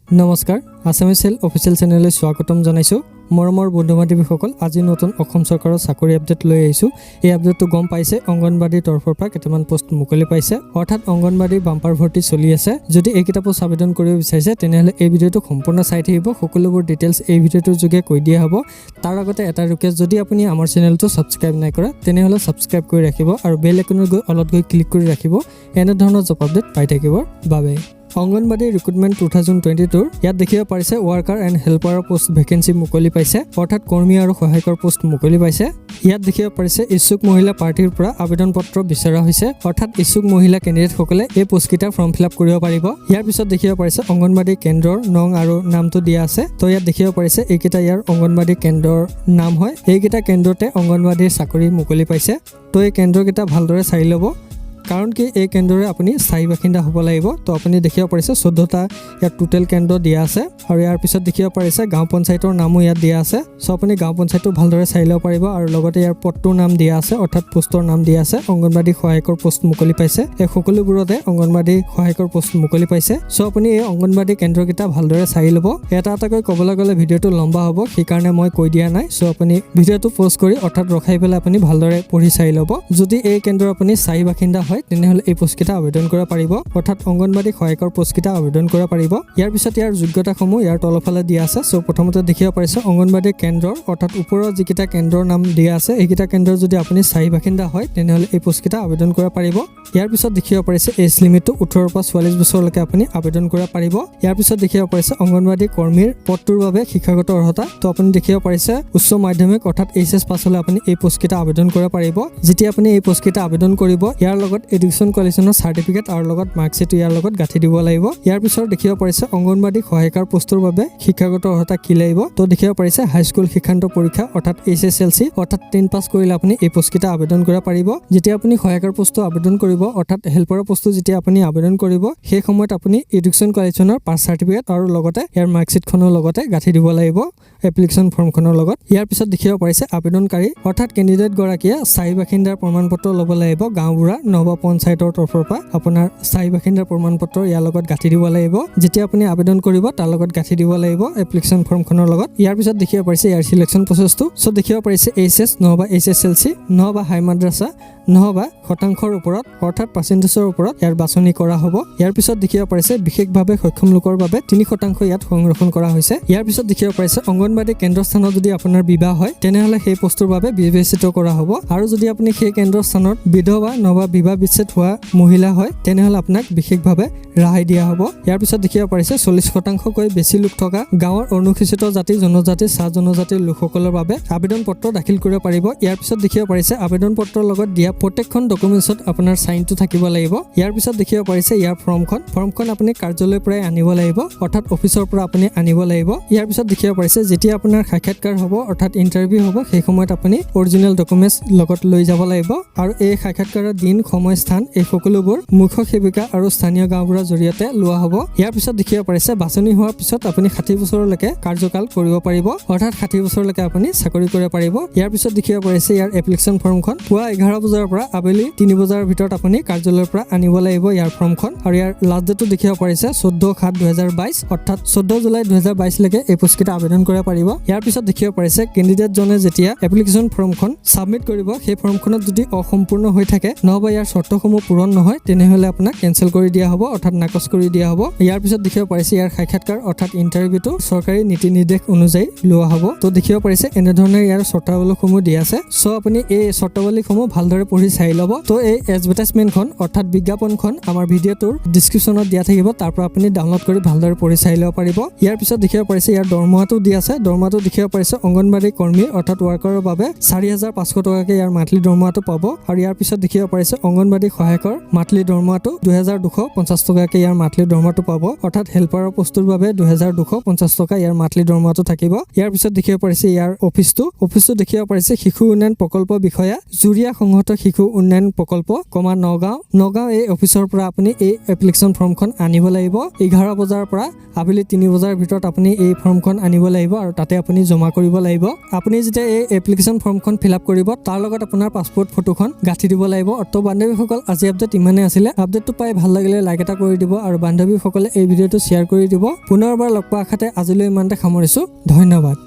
নমস্কাৰ, Assamese cell official চেনেললৈ স্বাগতম জনাইছোঁ। মৰমৰ বন্ধু বান্ধৱীসকল, আজি নতুন অসম চৰকাৰৰ চাকৰি আপডেট লৈ আহিছোঁ। এই আপডেটটো গম পাইছে, অংগনবাড়ীৰ তৰফৰ পৰা কেইটামান পোষ্ট মুকলি পাইছে, অৰ্থাৎ অংগনবাড়ীৰ বাম্পাৰ ভৰ্তি চলি আছে। যদি এইকেইটা পোষ্ট আবেদন কৰিব বিচাৰিছে, তেনেহ'লে এই ভিডিঅ'টো সম্পূৰ্ণ চাই থাকিব। সকলোবোৰ ডিটেইলছ এই ভিডিঅ'টোৰ যোগে কৈ দিয়া হ'ব। তাৰ আগতে এটা ৰিকুৱেষ্ট, যদি আপুনি আমাৰ চেনেলটো ছাবস্ক্ৰাইব নাই কৰা, তেনেহ'লে ছাবস্ক্ৰাইব কৰি ৰাখিব আৰু বেল আইকনত গৈ অলত গৈ ক্লিক কৰি ৰাখিব, এনেধৰণৰ জব আপডেট পাই থাকিবৰ বাবে। অংগনবাড়ী ৰিক্ৰুটমেণ্ট 2022ৰ ইয়াত দেখিব পাৰিছে, ৱাৰ্কাৰ এণ্ড হেল্পাৰৰ পোষ্ট ভেকেঞ্চি মুকলি পাইছে, অৰ্থাৎ কৰ্মী আৰু সহায়কৰ পোষ্ট মুকলি পাইছে। ইয়াত দেখিব পাৰিছে, ইচ্ছুক মহিলা প্ৰাৰ্থীৰ পৰা আবেদন পত্ৰ বিচৰা হৈছে, অৰ্থাৎ ইচ্ছুক মহিলা কেণ্ডিডেটসকলে এই পোষ্টকেইটা ফৰ্ম ফিল আপ কৰিব পাৰিব। ইয়াৰ পিছত দেখিব পাৰিছে, অংগনবাড়ী কেন্দ্ৰৰ নং আৰু নামটো দিয়া আছে। তো ইয়াত দেখিব পাৰিছে, এইকেইটা ইয়াৰ অংগনবাড়ী কেন্দ্ৰৰ নাম হয়। এইকেইটা কেন্দ্ৰতে অংগনবাড়ীৰ চাকৰি মুকলি পাইছে। তো এই কেন্দ্ৰকেইটা ভালদৰে চাই ল'ব, কাৰণ কি এই কেন্দ্ৰৰে আপুনি স্থায়ী বাসিন্দা হ'ব লাগিব। তো আপুনি দেখিব পাৰিছে, 14টা ইয়াত টোটেল কেন্দ্ৰ দিয়া আছে। আৰু ইয়াৰ পিছত দেখিব পাৰিছে, গাঁও পঞ্চায়তৰ নামো ইয়াত দিয়া আছে। চ' আপুনি গাঁও পঞ্চায়তটো ভালদৰে চাই ল'ব পাৰিব। আৰু লগতে ইয়াৰ পদটোৰ নাম দিয়া আছে, অৰ্থাৎ পোষ্টৰ নাম দিয়া আছে। অংগনবাড়ী সহায়কৰ পোষ্ট মুকলি পাইছে। এই সকলোবোৰতে অংগনবাড়ী সহায়কৰ পোষ্ট মুকলি পাইছে। চ' আপুনি এই অংগনবাড়ী কেন্দ্ৰকেইটা ভালদৰে চাই ল'ব। এটা এটাকৈ ক'বলৈ গ'লে ভিডিঅ'টো লম্বা হ'ব, সেইকাৰণে মই কৈ দিয়া নাই। চ' আপুনি ভিডিঅ'টো প'জ কৰি, অৰ্থাৎ ৰখাই পেলাই আপুনি ভালদৰে পঢ়ি চাই ল'ব। যদি এই কেন্দ্ৰৰ আপুনি স্থায়ী বাসিন্দা হয়, তেনেহ'লে এই পোষ্টকেইটা আবেদন কৰিব পাৰিব, অৰ্থাৎ অংগনবাড়ী সহায়কৰ পোষ্টকেইটা আবেদন কৰিব পাৰিব। ইয়াৰ পিছত ইয়াৰ যোগ্যতাসমূহ ইয়াৰ তলফালে দিয়া আছে। চ' প্ৰথমতে দেখিব পাৰিছে, অংগনবাড়ী কেন্দ্ৰৰ, অৰ্থাৎ ওপৰৰ যিকেইটা কেন্দ্ৰৰ নাম দিয়া আছে, এইকেইটা কেন্দ্ৰৰ যদি আপুনি স্থায়ী বাসিন্দা হয়, তেনেহ'লে এই পোষ্টকেইটা আবেদন কৰিব পাৰিব। ইয়াৰ পিছত দেখিব পাৰিছে, এজ লিমিটটো 18ৰ পৰা 44 বছৰলৈকে আপুনি আবেদন কৰিব পাৰিব। ইয়াৰ পিছত দেখিব পাৰিছে, অংগনবাড়ী কৰ্মীৰ পদটোৰ বাবে শিক্ষাগত অৰ্হতা। তো আপুনি দেখিব পাৰিছে, উচ্চ মাধ্যমিক অৰ্থাৎ এইচ এছ পাছ হ'লে আপুনি এই পোষ্টকেইটা আবেদন কৰিব পাৰিব। যেতিয়া আপুনি এই পোষ্টকেইটা আবেদন কৰিব, ইয়াৰ লগত এডুকেশ্যন কোৱালিফিকেশ্যনৰ চাৰ্টিফিকেট আৰু লগত মাৰ্কশ্বিট ইয়াৰ লগত গাঁঠি দিব লাগিব। ইয়াৰ পিছত দেখিব পাৰিছে, অংগনবাড়ী সহায়িকাৰ পোষ্টৰ বাবে শিক্ষাগত অৰ্হতা কি লাগিব। তো দেখিব পাৰিছে, হাইস্কুল শিক্ষান্ত পৰীক্ষা অৰ্থাৎ এইচএছএলচি, অৰ্থাৎ 10 পাছ কৰিলে আপুনি এই পোষ্টকেইটা আবেদন কৰিব পাৰিব। যেতিয়া আপুনি সহায়কাৰ পোষ্টটো আবেদন কৰিব, অৰ্থাৎ হেল্পাৰৰ পোষ্টটো যেতিয়া আপুনি আবেদন কৰিব, সেই সময়ত আপুনি এডুকেশ্যন কোৱালিফিকেশ্যনৰ পাছ চাৰ্টিফিকেট আৰু লগতে ইয়াৰ মাৰ্কশ্বিটখনৰ লগতে গাঁঠি দিব লাগিব এপ্লিকেশ্যন ফৰ্মখনৰ লগত। ইয়াৰ পিছত দেখিব পাৰিছে, আবেদনকাৰী অৰ্থাৎ কেণ্ডিডেটগৰাকীয়ে স্থায়ী বাসিন্দাৰ প্ৰমাণপত্ৰ ল'ব লাগিব। গাঁওবুঢ়া নহবা পঞ্চায়তৰ তৰফৰ পৰা আপোনাৰ স্থায়ী বাসিন্দাৰ প্ৰমাণপত্ৰ ইয়াৰ লগত গাঁঠি দিব লাগিব। যেতিয়া আপুনি আবেদন কৰিব, তাৰ লগত গাঁঠি দিব লাগিব এপ্লিকেশ্যন ফৰ্মখনৰ লগত। ইয়াৰ পিছত দেখিব পাৰিছে, ইয়াৰ চিলেকশ্যন প্ৰচেছটো। চ' দেখিব পাৰিছে, এইচ এছ নহবা এইচএছএলচি নহবা হাই মাদ্ৰাছা নহবা শতাংশৰ ওপৰত, অৰ্থাৎ পাৰ্চেণ্টেজৰ ওপৰত ইয়াৰ বাছনি কৰা হ'ব। ইয়াৰ পিছত দেখিব পাৰিছে, বিশেষভাৱে সক্ষম লোকৰ বাবে 3% ইয়াত সংৰক্ষণ কৰা হৈছে। ইয়াৰ পিছত দেখিব পাৰিছে, অংগনবাড়ী কেন্দ্ৰস্থানত যদি আপোনাৰ বিবাহ হয়, তেনেহ'লে সেই পোষ্টটোৰ বাবে বিবেচিত কৰা হ'ব। আৰু যদি আপুনি সেই কেন্দ্ৰস্থানত বিধৱা নহবা বিবাহ বিচ্ছেদ হোৱা মহিলা হয়, তেনেহ'লে আপোনাক বিশেষভাৱে ৰেহাই দিয়া হ'ব। ইয়াৰ পিছত দেখিব পাৰিছে, 40%কৈ বেছি লোক থকা গাঁৱৰ অনুসূচিত জাতি, জনজাতি, চাহ জনজাতিৰ লোকসকলৰ বাবে আবেদন পত্ৰ দাখিল কৰিব পাৰিব। ইয়াৰ পিছত দেখিব পাৰিছে, আবেদন পত্ৰৰ লগত দিয়া প্ৰত্যেকখন ডকুমেণ্টছত আপোনাৰ চাইনটো থাকিব লাগিব। ইয়াৰ পিছত দেখিব পাৰিছে, ইয়াৰ ফৰ্মখন আপুনি কাৰ্যালয়ৰ পৰাই আনিব লাগিব, অৰ্থাৎ অফিচৰ পৰা আপুনি আনিব লাগিব। ইয়াৰ পিছত দেখিব পাৰিছে, যেতিয়া আপোনাৰ সাক্ষাৎকাৰ হ'ব, অৰ্থাৎ ইণ্টাৰভিউ হ'ব, সেই সময়ত আপুনি অৰিজিনেল ডকুমেণ্টছ লগত লৈ যাব লাগিব। আৰু এই সাক্ষাৎকাৰৰ দিন, সময়, স্থান এই সকলোবোৰ মুখ্য সেৱিকা আৰু স্থানীয় গাঁওবুঢ়াৰ জৰিয়তে লোৱা হ'ব। ইয়াৰ পিছত দেখিব পাৰিছে, বাছনি হোৱাৰ পিছত আপুনি 60 বছৰলৈকে কাৰ্যকাল কৰিব পাৰিব, অৰ্থাৎ 60 বছৰলৈকে আপুনি চাকৰি কৰিব পাৰিব। ইয়াৰ পিছত দেখিব পাৰিছে, ইয়াৰ এপ্লিকেশ্যন ফৰ্মখন পুৱা 11 বজাৰ পৰা আবেলি 3 বজাৰ ভিতৰত আপুনি কাৰ্যালয়ৰ পৰা আনিব লাগিব ইয়াৰ ফৰ্মখন। আৰু ইয়াৰ লাষ্ট ডেটটো দেখিব পাৰিছে, 14/7/2022, অৰ্থাৎ 14 জুলাই 2022লৈকে এই পোষ্টকেইটা আবেদন কৰিব পাৰিব। ইয়াৰ পিছত দেখিব পাৰিছে, কেণ্ডিডেটজনে যেতিয়া এপ্লিকেশ্যন ফৰ্মখন ছাবমিট কৰিব, সেই ফৰ্মখনত যদি অসম্পূৰ্ণ হৈ থাকে নহ'বা ইয়াৰ চৰ্তসমূহ পূৰণ নহয়, তেনেহ'লে আপোনাক কেঞ্চেল কৰি দিয়া হ'ব, অৰ্থাৎ নাকচ কৰি দিয়া হ'ব। ইয়াৰ পিছত দেখিব পাৰিছে, ইয়াৰ সাক্ষাৎকাৰ অৰ্থাৎ ইণ্টাৰভিউটো চৰকাৰী নীতি নিৰ্দেশ অনুযায়ী লোৱা হ'ব। তো দেখিব পাৰিছে, এনেধৰণে ইয়াৰ চৰ্তাৱলীসমূহ দিয়া আছে। চ' আপুনি এই চৰ্তাৱলীসমূহ ভালদৰে পঢ়ি চাই ল'ব। তো এই এডভাৰটাইজমেণ্টখন অৰ্থাৎ বিজ্ঞাপনখন আমাৰ ভিডিঅ'টোৰ ডিছক্ৰিপশ্যনত দিয়া থাকিব। তাৰ পৰা আপুনি ডাউনলোড কৰি ভালদৰে পঢ়ি চাই ল'ব পাৰিব। ইয়াৰ পিছত দেখিব পাৰিছে, ইয়াৰ দৰমহাটো দিয়া আছে। দৰমহাটো দেখিব পাৰিছে, অংগনবাড়ী কৰ্মী অৰ্থাৎ ৱাৰ্কাৰৰ বাবে 4500 টকাকৈ ইয়াৰ মান্থলি দৰমহাটো পাব। আৰু ইয়াৰ পিছত দেখিব পাৰিছে, অংগনবাড়ী সহায়কৰ মান্থলি দৰমহাটো 2250 টকাকৈ ইয়াৰ মান্থলি দৰমহাটো পাব, অৰ্থাৎ হেল্পাৰৰ পোষ্টটোৰ বাবে 2250 টকা ইয়াৰ মান্থলি দৰমহাটো থাকিব। ইয়াৰ পিছত দেখিব পাৰিছে, ইয়াৰ অফিচটো দেখিব পাৰিছে, শিশু উন্নয়ন প্ৰকল্প বিষয়া, জুৰীয়া সংহত শিশু শিশু উন্নয়ন প্ৰকল্প, কমা, নগাঁও। নগাঁও এই অফিচৰ পৰা আপুনি এই এপ্লিকেশ্যন ফৰ্মখন আনিব লাগিব। 11 বজাৰ পৰা আবেলি 3 বজাৰ ভিতৰত আপুনি এই ফৰ্মখন আনিব লাগিব আৰু তাতে আপুনি জমা কৰিব লাগিব। আপুনি যেতিয়া এই এপ্লিকেশ্যন ফৰ্মখন ফিল আপ কৰিব, তাৰ লগত আপোনাৰ পাছপৰ্ট ফটোখন গাঁঠি দিব লাগিব। তো বান্ধৱীসকল, আজি আপডেট ইমানেই আছিলে। আপডেটটো পাই ভাল লাগিলে লাইক এটা কৰি দিব আৰু বান্ধৱীসকলে এই ভিডিঅ'টো শ্বেয়াৰ কৰি দিব। পুনৰবাৰ লগ পোৱা আশাতে আজিলৈ ইমানতে সামৰিছোঁ। ধন্যবাদ।